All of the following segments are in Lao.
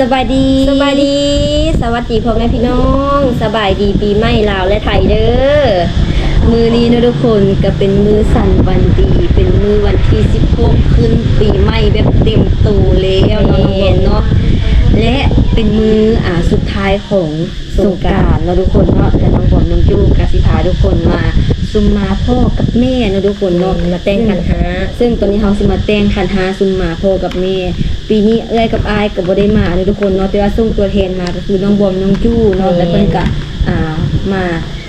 ສະບາຍດີ ສະບາຍດີ ສະຫວັດດີພໍ່ແມ່ພີ່ນ້ອງ ສະບາຍດີປີໃໝ່ລາວ ແລະ ໄທເດີ້. ມື້ນີ້ເນາະທຸກຄົນ ກະເປັນມື້ສັນວັນດີ ເປັນມື້ວັນທີສິບຫົກ ຂຶ້ນປີໃໝ່ແບບເຕັມໂຕແລ້ວເນາະ ນ້ອງບອມເນາະ ແລະ ເປັນມື້ ອ່າ ສຸດທ້າຍຂອງສົງການເນາະທຸກຄົນເນາະ ແລະ ນ້ອງບອມນ້ອງຈູ້ກະຊິພາທຸກຄົນມາຊຸມມາພໍ່ກັບແມ່ເນາະທຸກຄົນເນາະ ມາແຕ່ງຂັນຫ້າ ເຊິ່ງຕອນນີ້ເຮົາຊິມາແຕ່ງຂັນຫ້າຊຸມມາພໍ່ກັບແມ່. ປີນີ້ເອື້ອຍກັບອ້າຍກໍບໍ່ໄດ້ມາເນາະທຸກຄົນເນາະ ແຕ່ວ່າສົ່ງຕົວແທນມາກໍຄືນ້ອງບອມນ້ອງຈູ້ເນາະ ແລະ ເພິ່ນກະ ອ່າ ມາ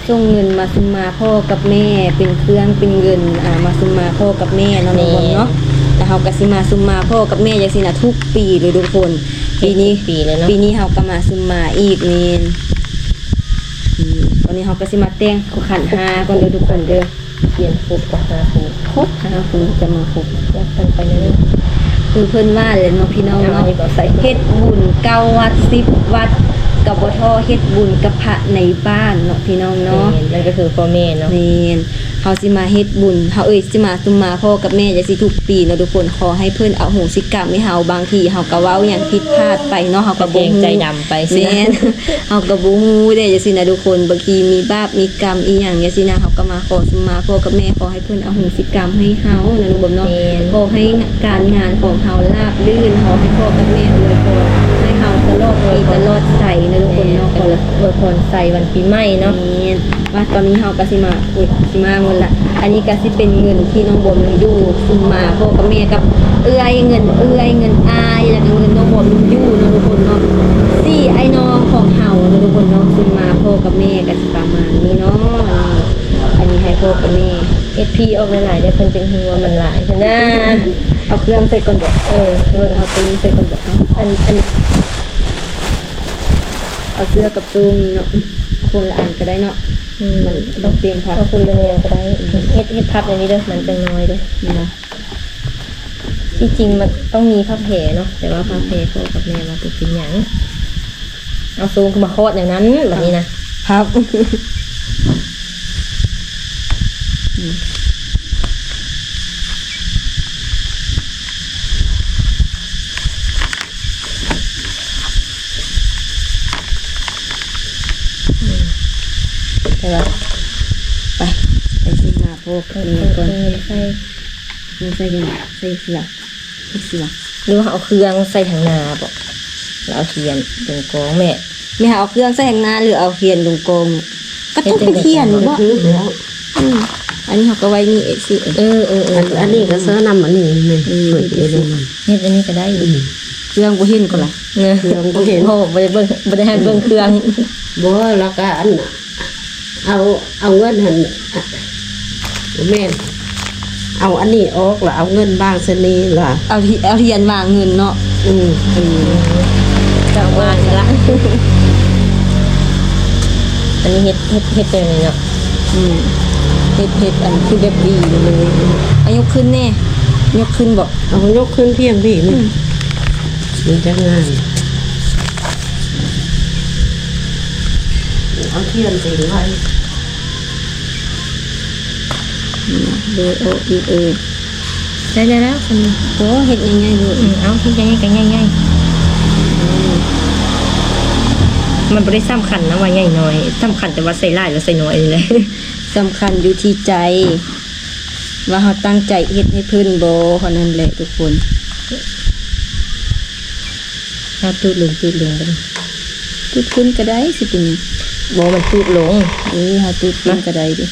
ສົ່ງເງິນມາຊຸມມາພໍ່ກັບແມ່ ເປັນເຄື່ອງເປັນເງິນ ອ່າ ມາຊຸມມາພໍ່ກັບແມ່ເນາະ ນ້ອງບອມເນາະ ແລະ ເຮົາກໍຊິມາຊຸມມາພໍ່ກັບແມ່ຈັ່ງຊີ້ນະທຸກປີເລີຍທຸກຄົນ. ປີນີ້ ປີນີ້ເຮົາກໍມາຊຸມມາອີກແມ່ນ ອືມ ຕອນນີ້ເຮົາກໍຊິມາແຕ່ງຂັນຫ້າກ່ອນເດີ້ທຸກຄົນເດີ້. ຮຽນຄົບກັບຫ້າຄູ ຄົບຫ້າຄູຈະມາຄົບ ແຍກກັນໄປເລີຍ ຄືເພິ່ນວ່າແຫຼະເນາະພີ່ນ້ອງເນາະ ເຮັດບຸນເກົ້າວັດສິບວັດ ກໍບໍ່ທໍ່ເຮັດບຸນກັບພະໃນບ້ານເນາະພີ່ນ້ອງເນາະ ແມ່ນ ນັ້ນກໍຄືພໍ່ແມ່ເນາະ ແມ່ນ ເຮົາຊິມາເຮັດບຸນ ເຮົາ ເອີຍ ຊິມາຊຸມມາພໍ່ກັບແມ່ຈັ່ງຊີ້ທຸກປີເນາະທຸກຄົນ ຂໍໃຫ້ເພິ່ນອະໂຫສິກຳໃຫ້ເຮົາ ບາງທີເຮົາກໍເວົ້າຫຍັງຜິດພາດໄປເນາະ ເຮົາກໍບໍ່ຮູ້ ແມ່ນ ເຮົາກໍບໍ່ຮູ້ເດ້ຈັ່ງຊີ້ນະທຸກຄົນ ບາງທີມີບາບມີກຳອີ່ຫຍັງຈັ່ງຊີ້ນະ ເຮົາກໍມາຂໍຊຸມມາພໍ່ກັບແມ່ ຂໍໃຫ້ເພິ່ນອະໂຫສິກຳໃຫ້ເຮົານະ ນ້ອງບອມເນາະ ແມ່ນ ຂໍໃຫ້ການງານຂອງເຮົາລາບລື່ນ ຂໍໃຫ້ພໍ່ກັບແມ່ອວຍພອນໃຫ້ເຮົາຕະຫຼອດປີຕະຫຼອດໄຊນະທຸກຄົນເນາະ ແມ່ນ ຂໍລະ ອວຍພອນໄຊວັນປີໃໝ່ເນາະ ແມ່ນ ວ່າຕອນນີ້ເຮົາກໍຊິມາ ອຸ້ຍ ຊິມາໝົດລະ ອັນນີ້ກໍຊິເປັນເງິນທີ່ນ້ອງບອມນ້ອງຈູ້ຊຸມມາພໍ່ກັບແມ່ກັບເອື້ອຍ ເງິນເອື້ອຍ ເງິນອ້າຍ ແລ້ວກໍເງິນນ້ອງບອມນ້ອງຈູ້ເນາະທຸກຄົນເນາະ ສີ່ອ້າຍນ້ອງຂອງເຮົາເນາະທຸກຄົນເນາະ ຊຸມມາພໍ່ກັບແມ່ກໍຊິປະມານນີ້ເນາະ ອັນນີ້ໃຫ້ພໍ່ກັບແມ່ ເອັດພີອອກຫຼາຍໆເດີ້ ເພິ່ນຈຶ່ງຮູ້ວ່າມັນຫຼາຍຫັ້ນນະ ເອົາເຄື່ອງໃສ່ກ່ອນເບາະ ເອີ ເບິ່ງເອົາຕົວນີ້ໃສ່ກ່ອນເບາະ ອັນ ອັນ ເອົາເສື້ອກັບໂສ້ງນີ້ເນາະ ຄົນລະອັນກໍໄດ້ເນາະ ອືມ ມັນຕ້ອງເປັນພັບ ເອົາຄົນລະແນວກໍໄດ້ ເຮັດ ເຮັດພັບແນວນີ້ເດີ້ ມັນຈັ່ງນ້ອຍເດີ້ ເນາະ ທີ່ຈິງມັນຕ້ອງມີຜ້າແພເນາະ ແຕ່ວ່າຜ້າແພພໍ່ກັບແມ່ວ່າບໍ່ເປັນຫຍັງ ເອົາໂສ້ງຄືມາຄອດແນວນັ້ນ ບັດນີ້ນະ ພັບ ອືມ. ອືມ ແຕ່ວ່າ ໄປ ໄປຊິມາພໍ້ກັບແມ່ກ່ອນ ເອີ ໃສ່ ໃສ່ຫຍັງ ໃສ່ເສື້ອ ເຮັດເສື້ອ ຫຼືວ່າເຮົາເອົາເຄື່ອງໃສ່ທາງໜ້າບໍ ແລ້ວເອົາທຽນລົງກອງແມ່ ແມ່ເຮົາເອົາເຄື່ອງໃສ່ທາງໜ້າ ຫຼືເອົາທຽນລົງກອງ ກໍຕ້ອງເປັນທຽນບໍ ຖືກແລ້ວ ອືມ ອັນນີ້ເຮົາກໍໄວ້ນີ້ເອງຊິ ເອີ ເອີ ເອີ ອັນ ອັນນີ້ກໍເສື້ອນຳອັນນີ້ແມ່ ເອີ ເປີດໄປເລີຍ ເຮັດອັນນີ້ກໍໄດ້ ອືມ ເຄື່ອງບໍ່ເຫັນກໍລະ ເອີ ເຄື່ອງບໍ່ເຫັນ ໂອ້ ບໍ່ໄດ້ເບິ່ງ ບໍ່ໄດ້ໃຫ້ເບິ່ງເຄື່ອງ ບໍ່ ແລ້ວກໍອັນ ເອົາ ເອົາເງິນຫັ້ນ ອະ ບໍ່ແມ່ນ ເອົາອັນນີ້ອອກ ແລ້ວເອົາເງິນວາງໃສ່ນີ້ລະ ເອົາ ເອົາທຽນວາງເງິນເນາະ ອືມ ເອີ ເຈົ້າວາງອີກລະ ອັນນີ້ເຮັດ ເຮັດ ເຮັດແບບນີ້ເນາະ ອືມ ເຮັດ ເຮັດອັນຄືແບບຫວີເລີຍ ອາ ຍົກຂຶ້ນແດ່ ຍົກຂຶ້ນບໍ ເອົາຍົກຂຶ້ນພຽງພີ້ ອືມ ມັນຈະງ່າຍ ເອົາທຽນຕີນໄວ້ ອືມ ໂດຍ ໂອ ອີ ເອີ ໄດ້ ໄດ້ແລ້ວ ໂອ້ ເຮັດໃຫຍ່ໆໂລດ ອືມ ເອົາ ເຮັດໃຫຍ່ໆກໍໃຫຍ່ໆ ອືມ ມັນບໍ່ໄດ້ສຳຄັນນະວ່າໃຫຍ່ນ້ອຍ ສຳຄັນແຕ່ວ່າໃສ່ຫຼາຍ ຫຼື ໃສ່ນ້ອຍນີ້ແຫຼະ ສຳຄັນຢູ່ທີ່ໃຈ ວ່າເຮົາຕັ້ງໃຈເຮັດໃຫ້ເພິ່ນບໍ່ ເທົ່ານັ້ນແຫຼະທຸກຄົນ ເອົາຕູດລົງ ຕູດລົງບັດນີ້ ຕູດຂຶ້ນກໍໄດ້ ຊິເປັນຫຍັງ ບໍ່ ມັນຕູດລົງ ເອີ ເຮົາຕູດຂຶ້ນກໍໄດ້ເດ້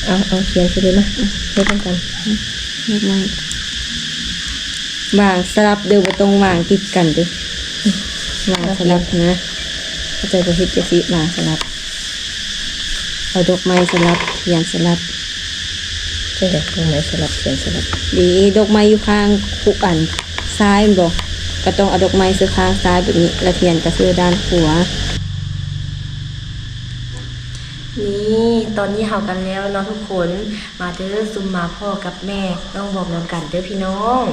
ເອົາ ເອົາທຽນຊິເລີຍມາ ເຮັດນຳກັນ ດອກໄມ້ ວາງສະຫຼັບເດີ້ ບໍ່ຕ້ອງວາງຕິດກັນເດີ້ ວາງສະຫຼັບນະ ເຂົ້າໃຈບໍ່ ເຮັດຈັ່ງຊີ້ ວາງສະຫຼັບ ເອົາດອກໄມ້ສະຫຼັບ ທຽນສະຫຼັບ ຈັ່ງໃດ ດອກໄມ້ສະຫຼັບ ທຽນສະຫຼັບ ເດ້ ດອກໄມ້ຢູ່ຂ້າງ ອັນ ຊ້າຍແມ່ນບໍ່ ກໍຕ້ອງເອົາດອກໄມ້ໃສ່ຂ້າງຊ້າຍແບບນີ້ ແລ້ວທຽນກໍໃສ່ດ້ານຂວາ ນີ້ ຕອນນີ້ເຮົາກໍແລ້ວເນາະທຸກຄົນ ມາເດີ້ ຊຸມມາພໍ່ກັບແມ່ນ້ອງບອມນຳກັນເດີ້ພີ່ນ້ອງ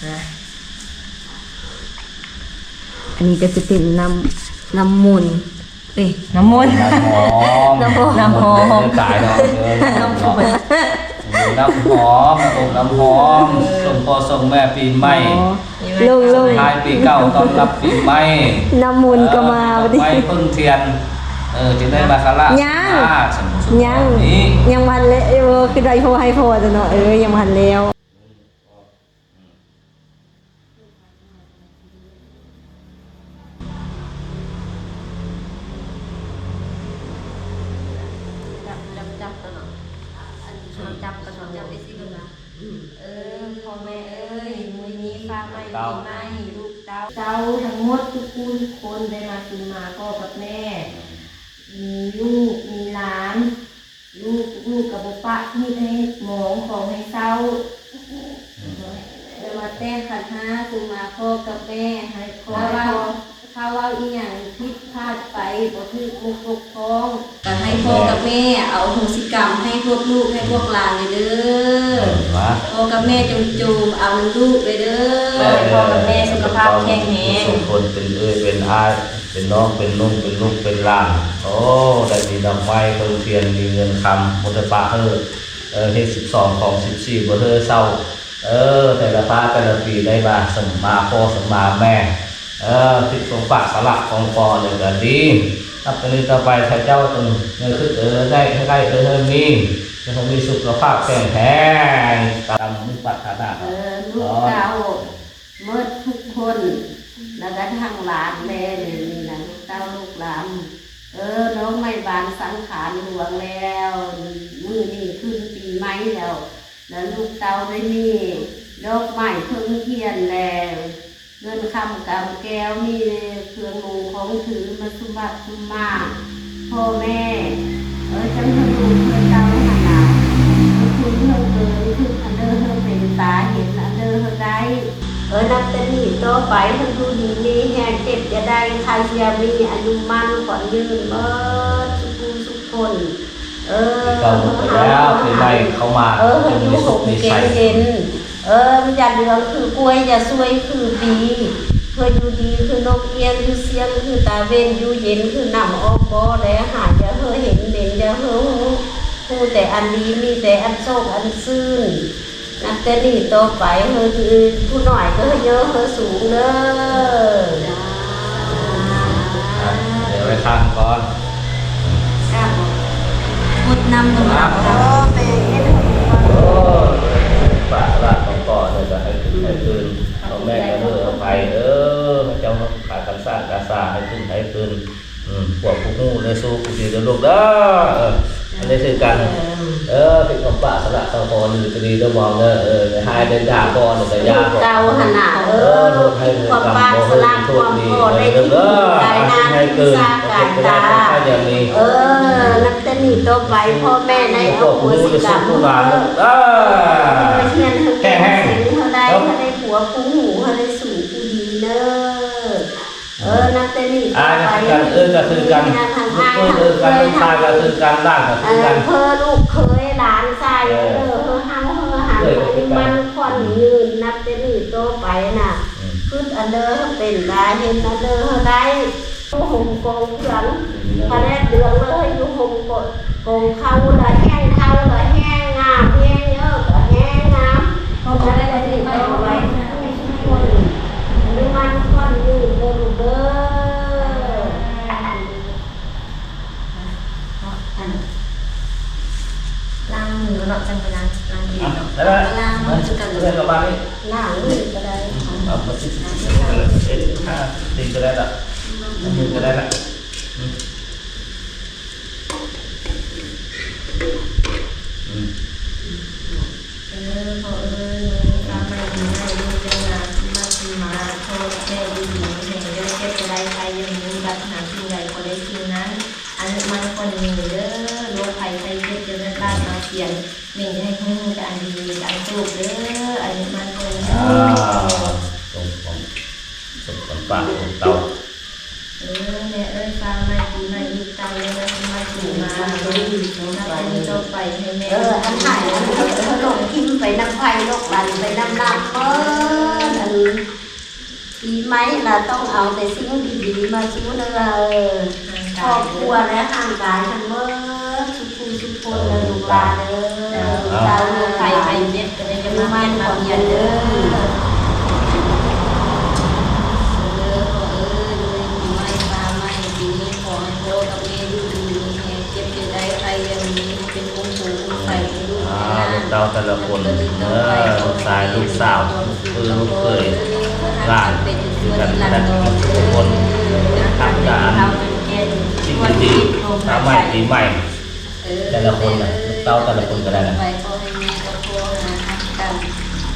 ອາ ອັນນີ້ກໍຈະເປັນນ້ຳ ນ້ຳມົນ ເອີຍ ນ້ຳມົນ ນ້ຳຫອມ ນ້ຳຫອມ ນ້ຳຫອມ ເອີ ຕາຍແລ້ວ ເອີ ນ້ຳຫອມ ນ້ຳຫອມ ນ້ຳອົບນ້ຳຫອມ ເອີ ສົ່ງພໍ່ສົ່ງແມ່ປີໃໝ່ ເນາະ ລົງ ລົງ ສະພາ ປີເກົ່າຕ້ອນຮັບປີໃໝ່ ນ້ຳມົນກໍມາ ເອີ ບັດນີ້ ດອກໄມ້ເພິ່ງທຽນ ເອີ ຈຶ່ງໄດ້ມາຄາລະ ຍັງ ມາສະໝຸດສະຫງວນ ຍັງ ນີ້ ຍັງບໍ່ທັນແລ້ວ ເອີ ຄືໄດ້ພໍໃຫ້ພໍຊະເນາະ ເອີ ຍັງບໍ່ທັນແລ້ວ. ຈັບ ຈັບ ຈັບຕົວເນາະ ອັນນີ້ ອືມ ຈັບ ຈັບ ຈັບໄປຊິເບິ່ງວ່າ ເອີ ພໍ່ແມ່ເອີຍ ມື້ນີ້ຟ້າໃໝ່ປີໃໝ່ ລູກເຕົ້າ ເຕົ້າທັງໝົດທຸກຜູ້ທຸກຄົນໄດ້ມາສູ່ມາພໍ່ກັບແມ່ ມີລູກມີຫຼານ ລູກ ລູກກໍບໍ່ປະ ມີແຕ່ເຮັດໝອງ ຂໍໃຫ້ເຊົາ ແລ້ວມາແຕ່ງຂັນຫ້າສູ່ມາພໍ່ກັບແມ່ ໃຫ້ຂໍ ຖ້າເວົ້າ ຖ້າເວົ້າອີ່ຫຍັງຜິດພາດໄປ ບໍ່ຖືກບົກບົກຜ່ອງ ກໍໃຫ້ພໍ່ກັບແມ່ອະໂຫສິກຳໃຫ້ພວກລູກ ໃຫ້ພວກຫຼານເດີ ເອີ ວ່າ ພໍ່ກັບແມ່ຈົ່ງໂຈມເອົານຳລູກເດີ ເອີ ໃຫ້ພໍ່ກັບແມ່ສຸຂະພາບແຂງແຮງ ສົມຄວນເປັນເອື້ອຍເປັນອ້າຍ ເປັນນ້ອງເປັນນຸ່ງ ເປັນລູກເປັນຫຼານ ໂອ້ ໄດ້ມີດອກໄມ້ເພິ່ງທຽນ ມີເງິນຄຳ ບໍ່ໄດ້ປະເຮີ້ ເອີ ເຮັດສິບສອງຂອງສິບສີ່ບໍ່ເຮີ້ເຊົາ ເອີ ແຕ່ລະພາແຕ່ລະປີໄດ້ມາສຳມາພໍ່ສຳມາແມ່ ເອີ ຕິດຂອງຝາກສາລະຂອງພໍ່ນີ້ກໍດີ ນັບແຕ່ນີ້ຕໍ່ໄປ ຖ້າເຈົ້າຕ້ອງເງິນຄືເອີ ໄດ້ ໃຫ້ໄດ້ ເອີ ໃຫ້ມີ ໃຫ້ມີສຸຂະພາບແຂງແຮງ ຕາມມຸ່ງປາດຖະໜາ ເອີ ລູກເຕົ້າ ໝົດທຸກຄົນ ແລ້ວກໍທັງຫຼານແດ່ ນີ້ນະ ລູກເຕົ້າລູກຫຼານ ເອີ ດອກໄມ້ບານສັງຂານຫຼວງແລ້ວ ມື້ນີ້ຂຶ້ນປີໃໝ່ແລ້ວ ແລ້ວລູກເຕົ້າໄດ້ມີດອກໄມ້ເພິ່ງທຽນແລ້ວ ເງິນຄຳກຳແກ້ວ ມີເຄື່ອງນຸ່ງຂອງຖືມາສຸມບັດສຸມມາ ພໍ່ແມ່ ເອີ ຈັ່ງເພິ່ນລູກເພິ່ນເຕົ້າຫັ້ນນະ ເພິ່ນຄຸນເພິ່ນເກີນ ຄືອັນເດີເພິ່ນເປັນຕາເຫັນ ອັນເດີເພິ່ນໄດ້ ເອີ ນັບແຕ່ນີ້ຕໍ່ໄປ ເພິ່ນຢູ່ດີມີແຮງ ເຈັບຢ່າໄດ້ ໄຂ້ຢ່າມີ ອາຍຸໝັ້ນຂວັນຍືນ ໝົດສຸຜູ້ສຸຄົນ ເອີ ປີເກົ່າໝົດໄປແລ້ວ ປີໃໝ່ເຂົ້າມາ ເອີ ໃຫ້ຢູ່ຮົ່ມເຢັນ ເອີ ຢ່າເຫຼືອງຄືກ້ວຍ ຢ່າຊວຍຄືບີ ເພື່ອຢູ່ດີຄືນົກເອຍ ຢູ່ສ່ຽງຄືຕາເວັນ ຢູ່ເຢັນຄືນ້ຳອອກບໍ່ ແລະ ຫາກຢ່າເຮີເຫັນເໝັນ ຢ່າເຮີຮູ້ ຮູ້ແຕ່ອັນດີ ມີແຕ່ອັນໂຊກອັນຊື່ນ ນັບແຕ່ນີ້ຕໍ່ໄປ ເຮີຜູ້ນ້ອຍກໍເຮີເຍີເຮີສູງເດີ ອ່ະ ດຽວໄວ້ຂ້າງກ່ອນ ກາບໝົດນຳກັນ ໂອ້ ແມ່ເຮັດໃຫ້ ໂອ້ ຝາກຫຼານຂອງພໍ່ເດີ ກໍໃຫ້ຂຶ້ນໃຫ້ຄືນ ພໍ່ແມ່ກໍເຮີອະໄພເດີ ເຈົ້າຂາຍກັນສ້າງກາສາໃຫ້ຂຶ້ນໃຫ້ຄືນ ອືມ ພວກຜູ້ຮູ້ໄດ້ໂຊກດີເດີລູກເດີ ເອີ ອັນນີ້ຄືກັນ ເອີ ເປັນຄວາມປາດສະຫຼະຂອງພໍ່ນີ້ກໍດີເດີມອງເດີ ເອີ ໄດ້ຮ້າຍໄດ້ດ່າພໍ່ນີ້ກໍຢ່າ ເກົ່າຫັ້ນນະ ເອີ ເອີ ຄວາມປາດສະຫຼະຄວາມພໍ່ໄດ້ທີ່ກາຍງານວິຊາການຕາ ເອີ ນັບແຕ່ນີ້ຕໍ່ໄປ ພໍ່ແມ່ໄດ້ອະໂຫສິກຳ ເອີ ເອີ ຮຽນໃຫ້ເກັ່ງ ເຮົາໄດ້ ເຮົາໄດ້ຜົວຜູ້ຮູ້ ເຮົາໄດ້ສູງຜູ້ດີເດີ. ເອີ ນັບແຕ່ນີ້ຕໍ່ໄປ ເອີ ກໍຄືກັນ ລູກເຂີຍ ເອີ ກັນ ລູກຊາຍກໍຄືກັນ ຫຼານກໍຄືກັນ ເອີ ລູກເຂີຍ ຫຼານຊາຍ ເອີ ເຮີເຮົາເຮີຫາ ອາຍຸໝັ້ນຂວັນຍືນ ນັບແຕ່ນີ້ຕໍ່ໄປນະ ອືມ ຄຶດອັນເດີເປັນໄດ້ ເຮັດອັນເດີໄດ້ ຢູ່ຮົ່ມກອງເພື່ອນ ພະແນກເລື່ອງເລີຍ ຢູ່ຮົ່ມກອງ ກອງເຂົ້າລະແຮງ ເຂົ້າລະແຮງ ງາມແຮງ ເອີ ກະແຮງງາມ ເພາະວ່າໄດ້ໄດ້ໄປເອົາໄວ້ ຢູ່ໝັ້ນຂວັນຍືນເດີລູກເດີ. ເນາະ ອັນ ລ້າງມືເນາະ ຈັ່ງໄປລ້າງ ລ້າງແຮງເນາະ ລ້າງມືຄືກັນ ລ້າງມືກໍໄດ້ ເອົາມາຕິດ ເອັດ ຫາ ຕີນກໍໄດ້ລະ ມືກໍໄດ້ລະ ອືມ ອືມ ເອີ ພໍ່ເອີຍ ມື້ນີ້ຟ້າໃໝ່ດີໃໝ່ ລູກໄດ້ມາ ມາ ມາ ພໍ່ແມ່ຢູ່ດີມີແຮງເດີ ເຈັບຢ່າໄດ້ ໄຂ້ຢ່າມີ ປາດຖະໜາສິ່ງໃດ ຂໍໄດ້ສິ່ງນັ້ນ ອາຍຸໝັ້ນຂວັນຍືນເດີ ໂລກໄພໄຂ້ເຈັບຢ່າໄດ້ບາດມາບຽນ ເມັນຢ່າໃຫ້ຮູ້ ມີແຕ່ອັນດີ ມີແຕ່ອັນໂຊກເດີ ອາຍຸໝັ້ນຂວັນຍືນ ອ່າ ສົມຄວາມ ສົມຄວາມປາກຂອງເຕົ້າ. ເອີ ແມ່ເອີຍ ຟ້າໃໝ່ປີໃໝ່ ລູກເຕົ້າເດີ ມາສູ່ມາ ມາສູ່ມາ ນັບແຕ່ນີ້ຕໍ່ໄປໃຫ້ແມ່ ເອີ ອັນຫາຍ ເອີ ເອີ ຫຼົງຖິ້ມໄປນຳໄພ ຫຼົງຫຼັນໄປນຳນ້ຳ ເອີ ອັນ ປີໃໝ່ລະຕ້ອງເອົາແຕ່ສິ່ງດີໆມາສູ່ເດີ ເອີ ຄອບຄົວ ແລະ ຮ່າງກາຍທັງໝົດ ສຸຂູສຸຂຄົນເດີ ລູກຫຼານເດີ ເຈົ້າ ໂລກໄພໄຂ້ເຈັບກໍໄດ້ ຢ່າມາບຽນມາບຽນເດີ. ແຕ່ລະຄົນເດີ ລູກຊາຍ ລູກສາວ ລູກເຂີຍ ລູກເຂີຍ ຫຼານ ຄືກັນໝົດທຸກຄົນ. ຮັກການສິ່ງດີໆ ສາວໃໝ່ ປີໃໝ່ ແຕ່ລະຄົນນະ ລູກເຕົ້າແຕ່ລະຄົນກໍໄດ້ນະ. ໄປຂໍໃຫ້ແມ່ກັບພໍ່ຫັ້ນນະຮັກກັນ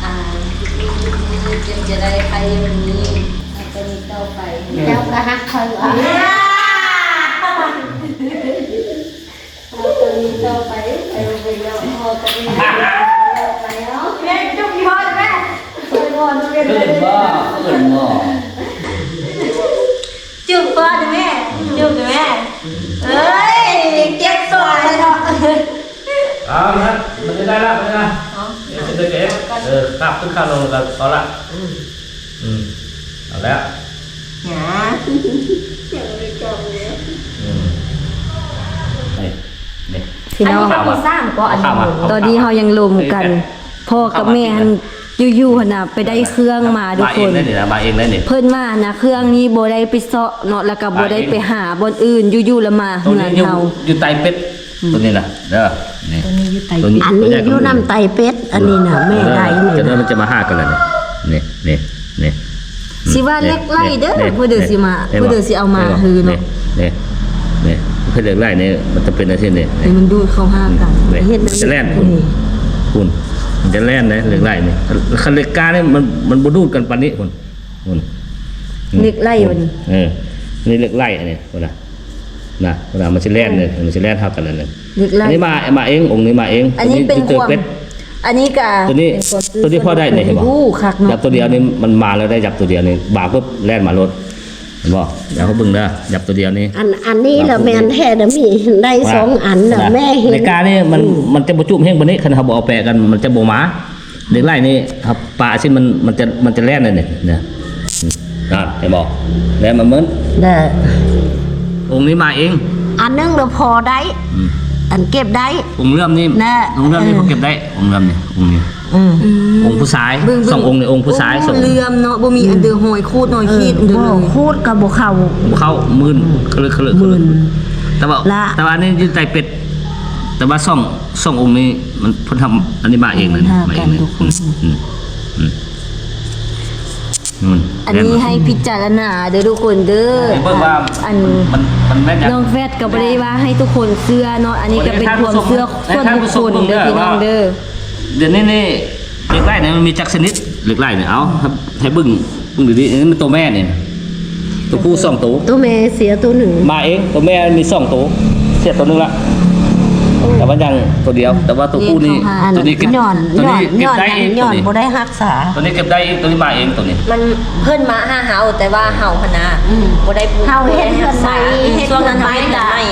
ອ່າ ທຸກມື້ທຸກມື້ ເຈັບຢ່າໄດ້ ໄຂ້ຢ່າມີ ຮັກກັນອີກຕໍ່ໄປ. ເຈົ້າກໍຮັກຂ້ອຍວ່າ ເຮົາກໍມີຕໍ່ໄປ ໄປເບິ່ງເນາະ ພໍ່ກັບແມ່ໄປເນາະ. ແມ່ຈຸບພໍ່ແມ່ ເອີ້ນພໍ່ເປັນ ເອີ້ນພໍ່ ເອີ້ນພໍ່ ຈຸບພໍ່ແມ່ ຈຸບແມ່. ເອີຍ ເຈັບສອງແລ້ວເນາະ. ເອົາລະ ມັນໄດ້ລະ ໄດ້ລະ ເອີ ເຮັດໄດ້ກໍເຮັດ ເອີ ຄາບຂຶ້ນຄາບລົງກໍພໍລະ. ອືມ ອືມ ເອົາແລ້ວ ຫຍັງ ອືມ ນີ້ ນີ້ ພີ່ນ້ອງ ອັນນີ້ກໍຄືສາມກໍອັນນີ້ ຕອນນີ້ເຮົາຍັງລົມກັນ ພໍ່ກັບແມ່ຫັ້ນ ຢູ່ໆຫັ້ນນະ ໄປໄດ້ເຄື່ອງມາ ມາເອງເດ້ນີ້ນະ ມາເອງເດ້ນີ້. ເພິ່ນວ່ານະ ເຄື່ອງນີ້ບໍ່ໄດ້ໄປເຊາະເນາະ ແລ້ວກໍບໍ່ໄດ້ໄປຫາບ່ອນອື່ນ ຢູ່ໆລະມາເຮືອນເຮົາ ຢູ່ໃຕ້ເປັດ ອືມ ຕົວນີ້ນະເດີ ນີ້ ຕົວນີ້ຢູ່ໃຕ້ເປັດ ອັນນີ້ຢູ່ນຳໃຕ້ເປັດ ອັນນີ້ນະ ແມ່ໄດ້ນີ້ ຈະ ມັນຈະມາຫາກັນລະນີ້ ນີ້ ນີ້ ນີ້ ຊິວ່າເຫຼັກໄຫຼເດີ ຜູ້ໃດຊິມາ ຜູ້ໃດຊິເອົາມາຄືເນາະ ນີ້ ນີ້ ເພດເຫຼັກໄຫຼນີ້ ມັນຈະເປັນຈັ່ງຊີ້ນີ້ ໃຫ້ມັນດູດເຂົ້າຫາກັນ ເຮັດແລ້ວ ມັນຈະແລ່ນ ນີ້ ພຸ້ນ ມັນຈະແລ່ນເດ້ ເຫຼັກໄຫຼນີ້. ຄັນເຫຼັກກ້ານີ້ ມັນ ມັນບໍ່ດູດກັນປານນີ້ ພຸ້ນ ພຸ້ນ ເຫຼັກໄຫຼ ເອີ ນີ້ເຫຼັກໄຫຼ ອັນນີ້ ພຸ້ນນະ ນະ ພຸ້ນນະ ມັນຊິແລ່ນເດ້ ມັນຊິແລ່ນຫາກັນ ອັນນັ້ນ ເຫຼັກໄຫຼ ອັນນີ້ມາ ມາເອງ ອົງນີ້ມາເອງ. ອັນນີ້ເປັນຄວາມ ຕົວນີ້ ອັນນີ້ກໍ ຕົວນີ້ ເປັນຄວາມ ຕົວນີ້ພໍໄດ້ນີ້ ເຫັນບໍ່ ໂອ້ ຄັກເນາະ ຈັບຕົວດຽວນີ້ ມັນມາແລ້ວໄດ້ ຈັບຕົວດຽວນີ້ ບາປຶບ ແລ່ນມາໂລດ ເຫັນບໍ່? ດຽວເຮົາເບິ່ງເດີ ຈັບຕົວດຽວນີ້ ອັນ ອັນນີ້ລະແມ່ນແທ້ນະ ມີໄດ້ສອງອັນນະ ແມ່ເຫັນ ເຫຼັກກ້ານີ້ມັນ ອືມ ມັນຈະບໍ່ຈຸ້ມແຮງປານນີ້ ຄັນເຮົາບໍ່ເອົາແປະກັນ ມັນຈະບໍ່ມາ. ເຫຼັກໄຫຼນີ້ ເຮົາປະຊິ ມັນ ມັນຈະ ມັນຈະແລ່ນເດ້ນີ້ ນະ ອືມ ເຫັນບໍ່? ແລ່ນມາເໝິດ ແລ້ວ ອົງນີ້ມາເອງ ອັນໜຶ່ງລະພໍໄດ້ ອືມ ອັນເກັບໄດ້ ອົງເຫຼື້ອມນີ້ ນະ ອົງເຫຼື້ອມນີ້ ເອີ ພໍເກັບໄດ້ ອົງເຫຼື້ອມນີ້ ອົງນີ້ ອືມ ອົງຜູ້ຊາຍ ເບິ່ງ ສອງອົງນີ້ ອົງຜູ້ຊາຍ ໂອ້ ສອງອົງ ເຫຼື້ອມເນາະ ບໍ່ມີອັນ ອືມ ເດີ ຮອຍຂູດຮອຍຂີດ ເອີ ອັນເດີ ບໍ່ ເລີຍ ຂູດກໍບໍ່ເຂົ້າ ບໍ່ເຂົ້າ ມື່ນ ອືມ ຄະລຶກຄະລຶກ ມື່ນ ແຕ່ວ່າ ແຕ່ວ່າອັນນີ້ຢູ່ໃຕ້ເປັດ ແຕ່ວ່າສອງ ສອງອົງນີ້ ມັນ ເພິ່ນທຳອັນນີ້ມາເອງເລີຍ ມາເອງເລີຍ ອືມ ອືມ ອືມ ອືມ ອັນນີ້ໃຫ້ພິຈາລະນາເດີທຸກຄົນເດີ ເບິ່ງວ່າ ອັນ ມັນ ມັນແມ່ນຫຍັງ ນ້ອງແຟດກໍບໍ່ໄດ້ວ່າໃຫ້ທຸກຄົນເຊື່ອເນາະ ອັນນີ້ກໍເປັນຄວາມເຊື່ອສ່ວນບຸກຄົນເດີພີ່ນ້ອງເດີ. ດຽວນີ້ນີ້ ເຫຼັກໄຫຼນີ້ມັນມີຈັກຊະນິດ ເຫຼັກໄຫຼນີ້ ເອົາ ໃຫ້ ໃຫ້ເບິ່ງ ເບິ່ງດີໆ ນີ້ມັນໂຕແມ່ນີ້ ໂຕຜູ້ສອງໂຕ ໂຕແມ່ເສຍໂຕໜຶ່ງ ມາເອງ ໂຕແມ່ມີສອງໂຕ ເສຍໂຕໜຶ່ງລະ ແຕ່ວ່າຍັງໂຕດຽວ ແຕ່ວ່າໂຕຜູ້ນີ້ ອັນ ໂຕນີ້ເກັບ ຍ້ອນ ໂຕນີ້ເກັບໄດ້ອີກ ຍ້ອນ ໂຕນີ້ ບໍ່ໄດ້ຮັກສາ ໂຕນີ້ເກັບໄດ້ອີກ ໂຕນີ້ມາເອງ ໂຕນີ້ ມັນ ເພິ່ນມາຫາເຮົາ ແຕ່ວ່າເຮົາຫັ້ນນະ ອືມ ບໍ່ໄດ້ ເຮົາເຮັດເຮືອນໃໝ່ ເຮັດເຮືອນໃໝ່ ຊ່ວງນັ້ນເຮົາເຮັດເຮືອນໃໝ່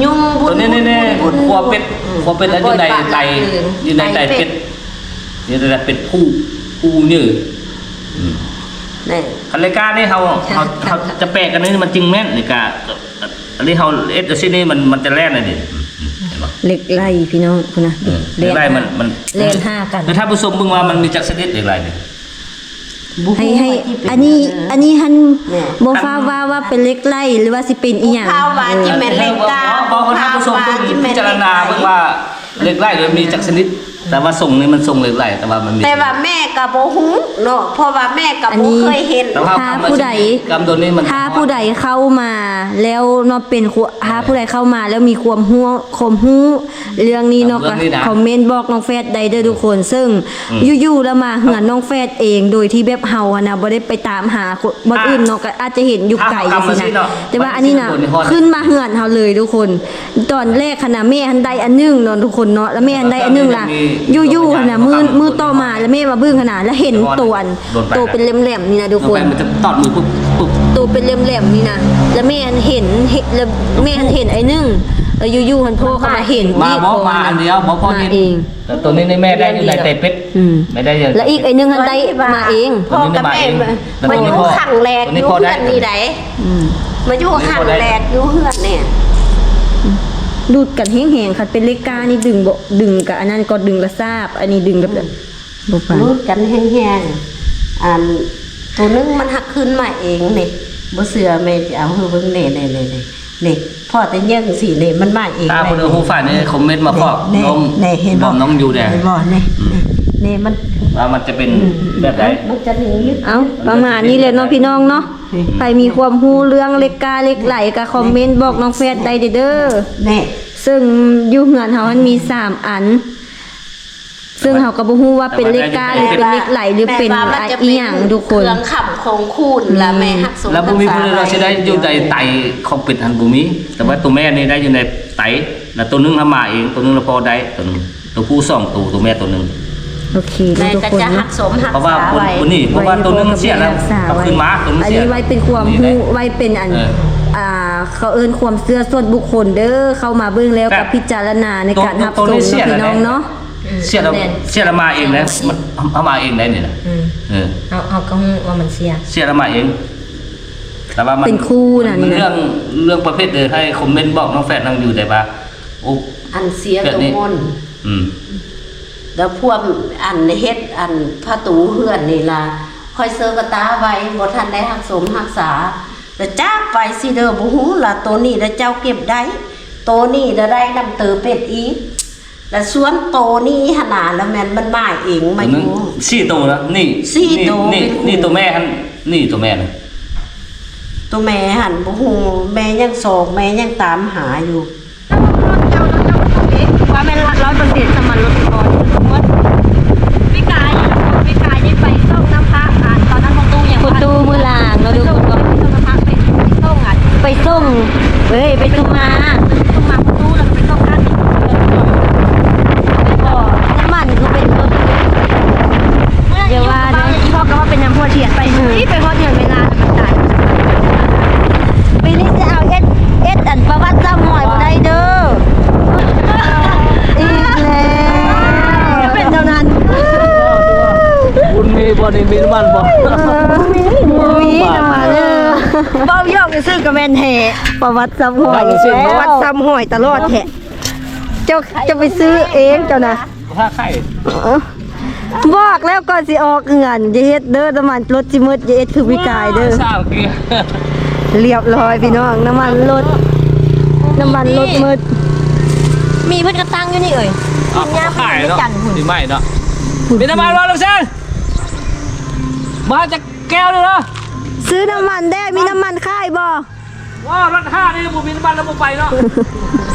ຍຸງບຸນ ໂຕນີ້ ນີ້ ນີ້ ຄົວເປັດ ອືມ ຄົວເປັດ ແລ້ວຢູ່ໃນໃຕ້ ຢູ່ໃນໃຕ້ເປັດ ນີ້ແຫຼະເປັນຜູ້ ຜູ້ເຍີ ອືມ ນີ້ ຄັນເລການີ້ເຮົາ ເຮົາ ເຮົາຈະແປກັນນີ້ມັນຈຶ່ງແມ່ນ ເລກາ ອັນນີ້ເຮົາເຮັດຈັ່ງຊີ້ນີ້ ມັນ ມັນຈະແລ່ນອັນນີ້ ເຫັນບໍ່ ເຫຼັກໄຫຼພີ່ນ້ອງ ພຸ້ນນະ ເອີ ເຫຼັກໄຫຼມັນ ມັນແລ່ນຫາກັນ ຄືທ່ານຜູ້ຊົມເບິ່ງວ່າມັນມີຈັກຊະນິດເຫຼັກໄຫຼນີ້ ໃຫ້ ໃຫ້ ອັນນີ້ ອັນນີ້ຫັ້ນ ແມ່ນ ບໍ່ຟ້າວວ່າ ວ່າເປັນເຫຼັກໄຫຼ ຫຼືວ່າຊິເປັນອີ່ຫຍັງ ບໍ່ຟ້າວວ່າຊິແມ່ນເຫຼັກກາ ບໍ່ ບໍ່ ບໍ່ ທ່ານຜູ້ຊົມເບິ່ງ ພິຈາລະນາເບິ່ງວ່າ ເຫຼັກໄຫຼມັນມີຈັກຊະນິດ ແຕ່ວ່າຊົງນີ້ມັນຊົງເຫຼັກໄຫຼ ແຕ່ວ່າມັນມີ ແຕ່ວ່າແມ່ກໍບໍ່ຮູ້ເນາະ ເພາະວ່າແມ່ກໍບໍ່ເຄີຍເຫັນ ຖ້າຜູ້ໃດ ຖ້າຜູ້ໃດເຂົ້າມາແລ້ວເນາະ ເປັນ ຖ້າຜູ້ໃດເຂົ້າມາແລ້ວມີຄວາມຮູ້ ຄວາມຮູ້ເລື່ອງນີ້ເນາະ ເລື່ອງນີ້ນະ ກໍຄອມເມັນບອກນ້ອງແຟດໄດ້ເດີທຸກຄົນ ເຊິ່ງ ອືມ ຢູ່ໆລະມາເຮືອນນ້ອງແຟດເອງ ໂດຍທີ່ແບບເຮົາຫັ້ນນະ ບໍ່ໄດ້ໄປຕາມຫາ ບ່ອນອື່ນເນາະ ກໍອາດຈະເຫັນຢູ່ໄກຈັ່ງຊີ້ນະ ແຕ່ວ່າອັນນີ້ນະ ຂຶ້ນມາເຮືອນເຮົາເລີຍທຸກຄົນ. ຕອນແລກຫັ້ນນະ ແມ່ຫັ້ນໄດ້ອັນໜຶ່ງເນາະທຸກຄົນເນາະ ລະແມ່ຫັ້ນໄດ້ອັນໜຶ່ງລະ ຢູ່ໆຫັ້ນນະ ມື້ ມື້ຕໍ່ມາລະແມ່ມາເບິ່ງຫັ້ນນະ ລະເຫັນໂຕອັນ ໂຕເປັນແຫຼມໆນີ້ນະທຸກຄົນ ມັນຈະຕອດມືປຶບປຶບ ໂຕເປັນແຫຼມໆນີ້ນະ ລະແມ່ຫັ້ນເຫັນ ເຫັນ ລະແມ່ຫັ້ນເຫັນອັນໜຶ່ງ ລະຢູ່ໆຫັ້ນພໍ່ກໍມາເຫັນ ມາບໍ່ ມາອັນດຽວ ບໍ່ພໍດີ ມາເອງ. ແຕ່ໂຕນີ້ນີ້ແມ່ໄດ້ຢູ່ໃນໄຕເປັດ ອືມ ແມ່ໄດ້ຢູ່ ແລະອີກອັນໜຶ່ງຫັ້ນໄດ້ມາເອງ ພໍ່ກັບແມ່ມາຢູ່ຄັ້ງແລກຢູ່ເຮືອນນີ້ໃດ ອືມ ມາຢູ່ຄັ້ງແລກຢູ່ເຮືອນນີ້ ດູດກັນແຮງໆ ຄັນເປັນເລກການີ້ດຶງບໍ່ ດຶງກະອັນນັ້ນກໍດຶງລະຊາບ ອັນນີ້ດຶງແບບ ອືມ ບໍ່ປານ ດູດກັນແຮງໆ ອັນ ໂຕໜຶ່ງມັນຫັກຂຶ້ນມາເອງນີ້ ບໍ່ເຊື່ອແມ່ຊິເອົາໃຫ້ເບິ່ງ ນີ້ໆໆ. ນີ້ ພໍແຕ່ເຢີ້ງຊີ້ນີ້ ມັນມາເອງ ຖ້າຜູ້ໃດຮູ້ຝ່າຍນີ້ ຄອມເມັນມາບອກ ນີ້ ນ້ອງ ນີ້ ເຫັນບໍ່? ບອກນ້ອງຢູ່ແດ່ ເຫັນບໍ່? ນີ້ ອືມ ນີ້ ນີ້ມັນ ວ່າມັນຈະເປັນ ອືມ ແບບໃດ? ມັນຈະມີ ເອົ້າ ປະມານນີ້ແຫຼະເນາະ ພີ່ນ້ອງເນາະ ອືມ ໃຜມີຄວາມຮູ້ເລື່ອງເຫຼັກກ້າເຫຼັກໄຫຼ ກໍຄອມເມັນບອກນ້ອງແຟດໄດ້ເດີ້ ນີ້ ເຊິ່ງຢູ່ເຮືອນເຮົາຫັ້ນມີສາມອັນ ເຊິ່ງເຮົາກໍບໍ່ຮູ້ວ່າເປັນເຫຼັກກ້າ ຫຼືເປັນເຫຼັກໄຫຼ ຫຼືເປັນອີ່ຫຍັງທຸກຄົນ ເຄື່ອງຄ້ຳຂອງຄູນ ແລະແມ່ຮັກສົມ ແລ້ວບໍ່ມີຜູ້ໃດວ່າຊິໄດ້ຢູ່ໃນໄຕຂອງເປັດຫັ້ນ ບໍ່ມີ ແຕ່ວ່າໂຕແມ່ນີ້ໄດ້ຢູ່ໃນໄຕ ແລ້ວໂຕໜຶ່ງຫາມາເອງ ໂຕໜຶ່ງລະພໍໄດ້ ໂຕໜຶ່ງ ໂຕຜູ້ສອງໂຕ ໂຕແມ່ໂຕໜຶ່ງ ໂອເຄເນາະທຸກຄົນເນາະ ເພາະວ່າ ນີ້ ເພາະວ່າໂຕໜຶ່ງເສຍແລ້ວ ເອົາຄືນມາ ໂຕໜຶ່ງເສຍ ອັນນີ້ໄວ້ເປັນຄວາມຮູ້ ເອີ ໄວ້ເປັນອັນ ອ່າ ເຂົາເອີ້ນຄວາມເຊື່ອສ່ວນບຸກຄົນເດີ້ ເຂົ້າມາເບິ່ງແລ້ວກໍພິຈາລະນາໃນການຮັບຊົມເນາະ ພີ່ນ້ອງເນາະ ອືມ ເສຍແລ້ວ ແມ່ນ ເສຍແລ້ວມາເອງເດ້ ມັນ ເຮົາມາເອງໄດ້ນີ້ນະ ອືມ ເອີ ເຮົາ ເຮົາກໍຮູ້ວ່າມັນເສຍ ເສຍແລ້ວມາເອງ ແຕ່ວ່າມັນເປັນຄູ່ນັ້ນ ເລື່ອງ ເລື່ອງປະເພດໃດ ໃຫ້ຄອມເມັນບອກນ້ອງແຟດນ້ອງຢູ່ໄດ້ວ່າ ໂອ້ ອັນເສຍໂຕມົນ ອືມ ແລ້ວພວກອັນເຮັດອັນປະຕູເຮືອນນີ້ລະ ຂ້ອຍເຊີກະຕາໄວ້ ບໍ່ທັນໄດ້ຮັກສົມຮັກສາ ລະຈາກໄປຊິເດີ ບໍ່ຮູ້ລະ ໂຕນີ້ລະເຈົ້າເກັບໄດ້ ໂຕນີ້ລະໄດ້ນຳເຕີເປັດອີກ ລະສ່ວນໂຕນີ້ຫັ້ນນະ ລະແມ່ນມັນມາເອງມາຢູ່ ສີ່ໂຕນະ ນີ້ ສີ່ໂຕ ນີ້ ນີ້ໂຕແມ່ຫັ້ນ ນີ້ໂຕແມ່ນະ ໂຕແມ່ຫັ້ນບໍ່ຮູ້ ແມ່ຍັງຊອກ ແມ່ຍັງຕາມຫາຢູ່. ວ່າແມ່ນລັກຮ້ອຍເປີເຊັນ ສຳມັນລົດກ່ອນໝົດ. ປີກາຍ ປີກາຍນີ້ໄປສົ່ງນຳພະ ອັນຕອນນັ້ນພໍ່ຕູ້ຍັງ ພໍ່ຕູ້ມື້ລາງເນາະ ໄປສົ່ງ ໄປສົ່ງນຳພະ ໄປ ໄປສົ່ງອັນ ໄປສົ່ງ ເອີຍ ໄປສົ່ງມາ ໄປສົ່ງມາພໍ່ຕູ້ ແລ້ວກໍໄປສົ່ງທາງນີ້ ແມ່ນບໍ່? ນ້ຳມັນຄືເປັນລົດ ຢ່າວ່າເດີ ພໍ່ກໍວ່າເປັນຫຍັງພໍ່ທຽນໄປ ອືມ ນີ້ໄປຮອດເຮືອນເວລາ ມັນຕາຍ ປີນີ້ຊິເອົາເອັດ ເອັດອັນປະຫວັດຊາວຫ້ອຍບໍ່ໄດ້ເດີ ອີກແລ້ວ ເປັນເທົ່ານັ້ນ ບຸນມີບໍ່ນີ້ ມີນ້ຳມັນບໍ່? ເອີ ບໍ່ມີນ້ຳມັນ ເວົ້າຢອກຊື່ໆ ກໍແມ່ນແທ້ ປະຫວັດຊາວຫ້ອຍອີກແລ້ວ ປະຫວັດຊາວຫ້ອຍຕະຫຼອດແທ້ ເຈົ້າ ເຈົ້າໄປຊື້ເອງເຈົ້ານະ ຖ້າໄຂ່ ເອີ ບອກແລ້ວກ່ອນຊິອອກເຮືອນ ຢ່າເຮັດເດີ ນ້ຳມັນລົດຊິໝົດ ຢ່າເຮັດຄືປີກາຍເດີ ສາວເກືອ ລຽບຮ້ອຍພີ່ນ້ອງ ນ້ຳມັນລົດ ນ້ຳມັນລົດໝົດ ມີເພິ່ນກະຕັ້ງຢູ່ນີ້ເອີຍ ເອົາ ຍາມຂາຍເນາະ ປີໃໝ່ເນາະ ມີນ້ຳມັນບໍ່ລູກຊາຍ ມາຈາກແກ້ວເດີ ຊື້ນ້ຳມັນແດ່ ມີນ້ຳມັນຂາຍບໍ່? ວ້າວ ລົດຫ້ານີ້ບໍ່ມີນ້ຳມັນແລ້ວບໍ່ໄປເນາະ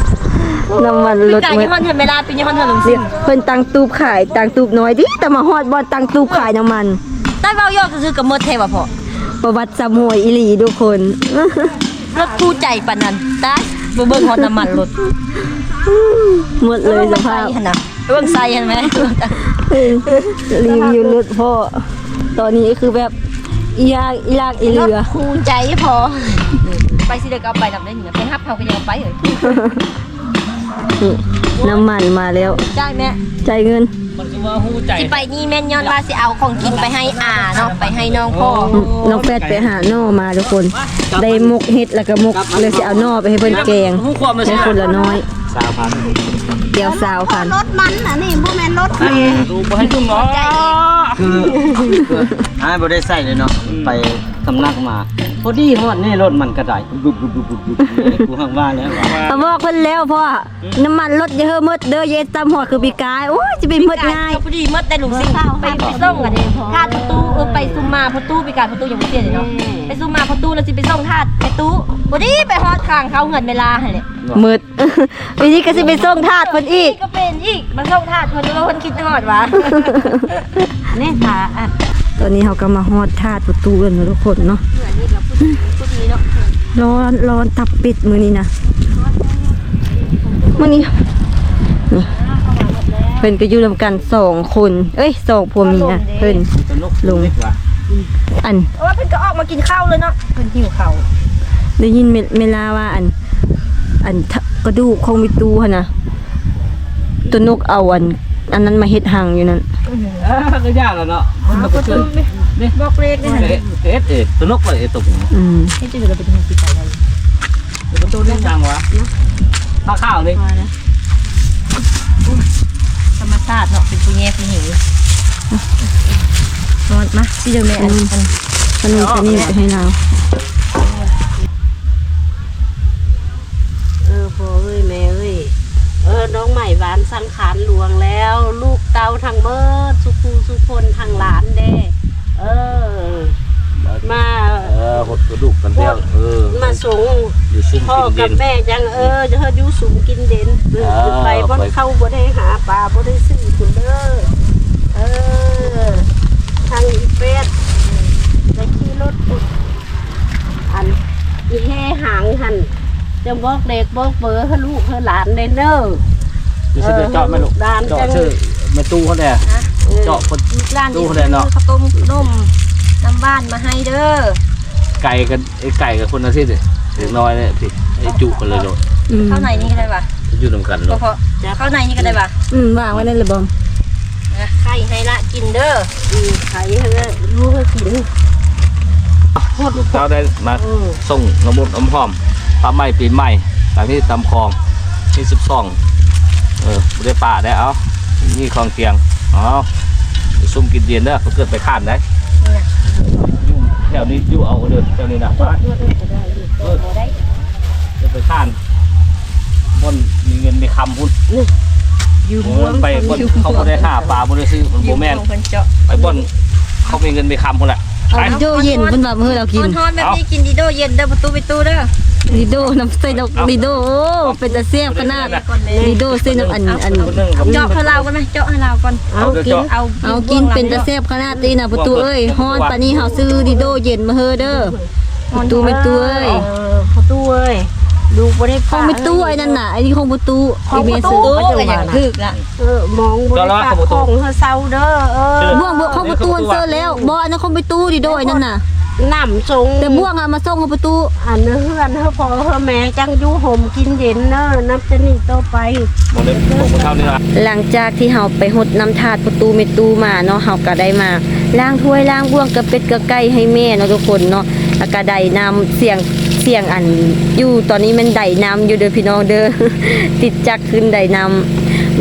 ນ້ຳມັນລົດໝົດ ປີກາຍຍາມຮອດເວລາ ປີຍາມຮອດເວລາ ເພິ່ນຕັ້ງຕູບຂາຍ ຕັ້ງຕູບນ້ອຍ ດີແຕ່ມາຮອດບ່ອນຕັ້ງຕູບຂາຍນ້ຳມັນ ແຕ່ເວົ້າຢອກຊື່ໆ ກໍໝົດແທ້ວ່າພໍ່ ປະຫວັດຊາວຫ້ອຍອີ່ຫຼີທຸກຄົນ ລົດຄູ່ໃຈປານນັ້ນ ຕາຍ ບໍ່ເບິ່ງຮອດນ້ຳມັນລົດ ໝົດເລີຍສະພາບ ຫັ້ນນະ ເບິ່ງໃສ່ຫັ້ນແມ ເອີ ຣີວິວລົດພໍ່ ຕອນນີ້ຄືແບບ ອີລາກ ອີລາກອີເຫຼືອ ຄູ່ໃຈພໍ ໄປຊິເດີກະເອົາໄປນຳໄດ້ນີ້ ໄປຮັບເຮົາກໍຍັງເອົາໄປເອີຍ ນີ້ ນ້ຳມັນມາແລ້ວ ຈ່າຍແມ່ ຈ່າຍເງິນ ມັນຄືວ່າຮູ້ໃຈ ຊິໄປນີ້ແມ່ນຍ້ອນວ່າຊິເອົາຂອງກິນໄປໃຫ້ອາເນາະ ໄປໃຫ້ນ້ອງພໍ່ ອືມ ນ້ອງແຟດໄປຫາໜໍ່ມາທຸກຄົນ ໄດ້ໝົກເຫັດ ແລ້ວກໍໝົກ ເລີຍຊິເອົາໜໍ່ໄປໃຫ້ເພິ່ນແກງ ໃຫ້ຄົນລະໜ້ອຍ ຊາວພັນ ແກ້ວຊາວພັນ ລົດມັນ ອັນນີ້ບໍ່ແມ່ນລົດແມ່ ບໍ່ໃຫ້ຈຸ່ມເນາະ ຄືອ້າຍບໍ່ໄດ້ໃຊ້ເລີຍເນາະ ອືມ ໄປສຳນັກມາ ພໍດີຮອດນີ້ລົດມັນກະໄດ້ ບຸບໆໆໆ ກູຮັກວ່າແລ້ວວ່າ ເຮົາບອກເພິ່ນແລ້ວພໍ່ ອືມ ນ້ຳມັນລົດຢ່າເຮີໝົດເດີ ຢ່າເຮັດຊຳຮອດຄືປີກາຍ ໂອ້ຍ ຊິໄປໝົດງ່າຍ ປີກາຍກໍພໍດີໝົດແຕ່ລຸງຊິງ ໄປ ໄປສົ່ງກັນ ທາດປະຕູ ເອີ ໄປຊຸມມາປະຕູ ປີກາຍປະຕູຍັງບໍ່ເສຍເລີຍເນາະ ອືມ ໄປຊຸມມາປະຕູ ແລ້ວຊິໄປສົ່ງທາດປະຕູ ພໍດີໄປຮອດຂ້າງເຂົາເຮືອນເວລາຫັ້ນແຫຼະ ໝົດ ປີນີ້ກໍຊິໄປສົ່ງທາດເພິ່ນອີກ ກໍເປັນອີກ ມາສົ່ງທາດເພິ່ນ ເພິ່ນຄິດຮອດວ່າ ນີ້ທາດ ຕອນນີ້ເຮົາກໍມາຮອດທາດປະຕູແລ້ວເນາະທຸກຄົນເນາະ ຮ້ອນ ຮ້ອນຕັບເປັດມື້ນີ້ນະ ມື້ນີ້ ນີ້ ເພິ່ນກໍຢູ່ນຳກັນສອງຄົນ ເອີຍ ສອງຜົວເມຍ ເພິ່ນລົງ ອັນ ເອີ ເພິ່ນກໍອອກມາກິນເຂົ້າເລີຍເນາະ ເພິ່ນຫິວເຂົ້າ ໄດ້ຍິນແມ່ ແມ່ລາວ່າ ອັນ ອັນ ກະດູກຂອງມີຕູ້ຫັ້ນນະ ຕົວນົກເອົາອັນ ອັນນັ້ນມາເຮັດຮັງຢູ່ນັ້ນ ເອີ ກໍຍາກແລ້ວເນາະ ເອົາປະຕູນີ້ ບອກເລກນີ້ ເຮັດ ເຮັດ ຕົວນົກໄປເຮັດຕົກ ອືມ ເຮັດຈັ່ງໃດກໍໄປເຮັດທີ່ໄປໄດ້ ປະຕູນີ້ຫຍັງວະ ຜ້າຂາວນີ້ ທຳມະຊາດເນາະ ເປັນຜູ້ແຍ່ຜູ້ຍິງ ຮອດມາ ຊິເດີແມ່ ອັນ ອັນ ອັນ ອັນນີ້ ອັນນີ້ໄປໃຫ້ລາວ. ດອກໄມ້ຫວານສັງຂານຫຼວງແລ້ວ ລູກເຕົ້າທັງເບິດ ສູ່ຜູ້ສູ່ຄົນ ທັງຫຼານເດ້ ເອີ ມາ ເອີ ຫົດກະດູກກັນແລ້ວ ເອີ ມາສົ່ງພໍ່ກັບແມ່ຈັ່ງ ເອີ ເຮັດຢູ່ສຸມກິນເຢັນ ເອີ ໄປບ່ອນເຂົາບໍ່ໄດ້ຫາປາ ບໍ່ໄດ້ຊື້ພຸ້ນເດີ ເອີ ທາງອີແປດ ໄດ້ຂີ່ລົດ ອັນ ອີແຫ່ຫາງຫັ້ນ ຈະບອກເລກບອກເບີໃຫ້ລູກໃຫ້ຫຼານແດ່ເດີ ຢູ່ໃສເຈາະແມ່ລູກ ເຈາະຊື່ແມ່ຕູ້ຫັ້ນແຫຼະ ເຈາະຄົນຕູ້ຫັ້ນແຫຼະເນາະ ເຂົ້າຕົ້ມຂະໜົມນຳບ້ານມາໃຫ້ເດີ ໄກ່ກັນ ໄອ້ໄກ່ກັບຄົນນະຊິເດັກນ້ອຍນີ້ ໄອ້ຈຸເພິ່ນເລີຍໂລດ ເຂົ້າໃນນີ້ກໍໄດ້ຫວາ ຢູ່ນຳກັນໂລດ ເຂົ້າໃນນີ້ກໍໄດ້ຫວາ ອືມ ວາງໄວ້ນັ້ນລະບອມ ໄຂ່ໃຫ້ລະກິນເດີ ອືມ ໄຂ່ໃຫ້ລະ ລູກໃຫ້ກິນ ລູກເຕົ້າໄດ້ມາ ອືມ ສົ່ງນ້ຳອົບນ້ຳຫອມ ປາໄມ້ປີໃໝ່ ຕາມທີ່ຕາມຄອງ ທີສິບສອງ ເອີ ບໍ່ໄດ້ປາໄດ້ ເອົາ ມີຂອງກຽງ ເອົາ ໄປຊຸມກິນເຢັນເດີ ບໍ່ເກີດໄປຄ້ານໄດ້ ຢູ່ແຖວນີ້ ຢູ່ເອົາເດີ ແຖວນີ້ນະ ໄປ ເອີ ໄປຄ້ານ ບ່ອນມີເງິນມີຄຳພຸ້ນ ຢູ່ເມືອງ ໄປບ່ອນເຂົາບໍ່ໄດ້ຫາປາ ບໍ່ໄດ້ຊື້ ມັນບໍ່ແມ່ນ ໄປບ່ອນເຂົາມີເງິນມີຄຳພຸ້ນແຫຼະ ໄປ ດີໂດເຢັນ ເພິ່ນວ່າມື້ເຮົາກິນ ຮ້ອນໆແບບນີ້ກິນດີໂດເຢັນເດີ ປະຕູໄປຕູ້ເດີ ດີໂດ ນ້ຳໃສ່ດອກດີໂດ ໂອ້ ເປັນຕາແຊບຂະໜາດ ດີໂດເຊັນອັນ ອັນ ເຈາະໃຫ້ລາວກ່ອນນະ ເຈາະໃຫ້ລາວກ່ອນ ເອົາກິນ ເອົາກິນ ເປັນຕາແຊບຂະໜາດຕິນະ ປະຕູເອີຍ ຮ້ອນປານນີ້ເຮົາຊື້ດີໂດເຢັນມາເຮີເດີ ປະຕູແມ່ຕູ້ເອີຍ ເອີ ປະຕູເອີຍ ລູກບໍ່ໄດ້ ຂອງແມ່ຕູ້ ໄອ້ນັ້ນນະ ໄອ້ນີ້ຂອງປະຕູ ຂອງປະຕູ ໄອ້ແມ່ຊື້ ກໍຍັງຖືກນະ ເອີ ມອງບໍ່ໄດ້ປາກຂອງເຮົາເຊົາເດີ ເອີ ບ່ວງ ຂອງປະຕູເຊີແລ້ວ ບໍ່ ອັນນັ້ນຂອງປະຕູດີໂດ ໄອ້ນັ້ນນະ ນ້ຳຊົງ ແຕ່ບ່ວງເອົາມາສົ່ງໃຫ້ປະຕູ ອັນເຮືອນເຮົາພໍ່ເຮົາແມ່ຈັ່ງຢູ່ຮົ່ມກິນເຢັນເນີ ນັບແຕ່ນີ້ຕໍ່ໄປ ບໍ່ໄດ້ ບໍ່ເທົ່ານີ້ລະ ຫຼັງຈາກທີ່ເຮົາໄປຫົດນ້ຳທາດປະຕູແມ່ຕູ້ມາເນາະ ເຮົາກໍໄດ້ມາລ້າງຖ້ວຍລ້າງບ່ວງກະເປັດກະໄກ່ໃຫ້ແມ່ເນາະທຸກຄົນເນາະ ແລ້ວກໍໄດ້ນ້ຳ ສຽງ ສຽງອັນ ຢູ່ຕອນນີ້ແມ່ນໄດ້ນ້ຳຢູ່ເດີພີ່ນ້ອງເດີ ຕິດຈັກຂຶ້ນໄດ້ນ້ຳ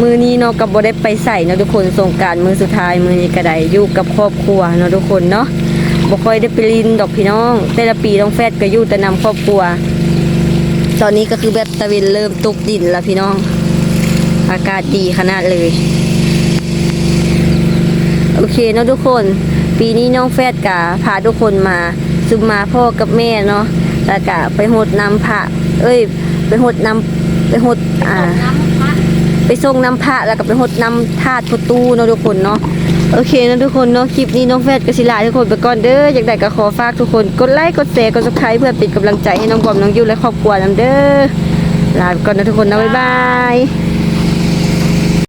ມື້ນີ້ເນາະກໍບໍ່ໄດ້ໄປໃສເນາະທຸກຄົນ ສົງການມື້ສຸດທ້າຍ ມື້ນີ້ກໍໄດ້ຢູ່ກັບຄອບຄົວເນາະທຸກຄົນເນາະ ບໍ່ຄ່ອຍໄດ້ໄປຫຼິ້ນດອກພີ່ນ້ອງ ແຕ່ລະປີນ້ອງແຟດກໍຢູ່ແຕ່ນຳຄອບຄົວ ຕອນນີ້ກໍຄືແບບຕາເວັນເລີ່ມຕົກດິນລະພີ່ນ້ອງ ອາກາດດີຂະໜາດເລີຍ ໂອເຄເນາະທຸກຄົນ ປີນີ້ນ້ອງແຟດກະພາທຸກຄົນມາ ຊຸມມາພໍ່ກັບແມ່ເນາະ ແລ້ວກະໄປຫົດນ້ຳພະ ເອີຍ ໄປຫົດນ້ຳ ໄປຫົດ ອ່າ ໄປສົ່ງນ້ຳພະ ແລ້ວກະໄປຫົດນ້ຳທາດພໍ່ຕູ້ເນາະທຸກຄົນເນາະ ໂອເຄເນາະທຸກຄົນເນາະ ຄລິບນີ້ນ້ອງແຟດກໍຊິລາທຸກຄົນໄປກ່ອນເດີ ຈັ່ງໃດກໍຂໍຝາກທຸກຄົນກົດໄລ ກົດແຊ ກົດ Subscribe ເພື່ອເປັນກຳລັງໃຈໃຫ້ນ້ອງບອມ ນ້ອງຢູ ແລະ ຄອບຄົວນຳເດີ ລາໄປກ່ອນເນາະທຸກຄົນເນາະ ບາຍບາຍ.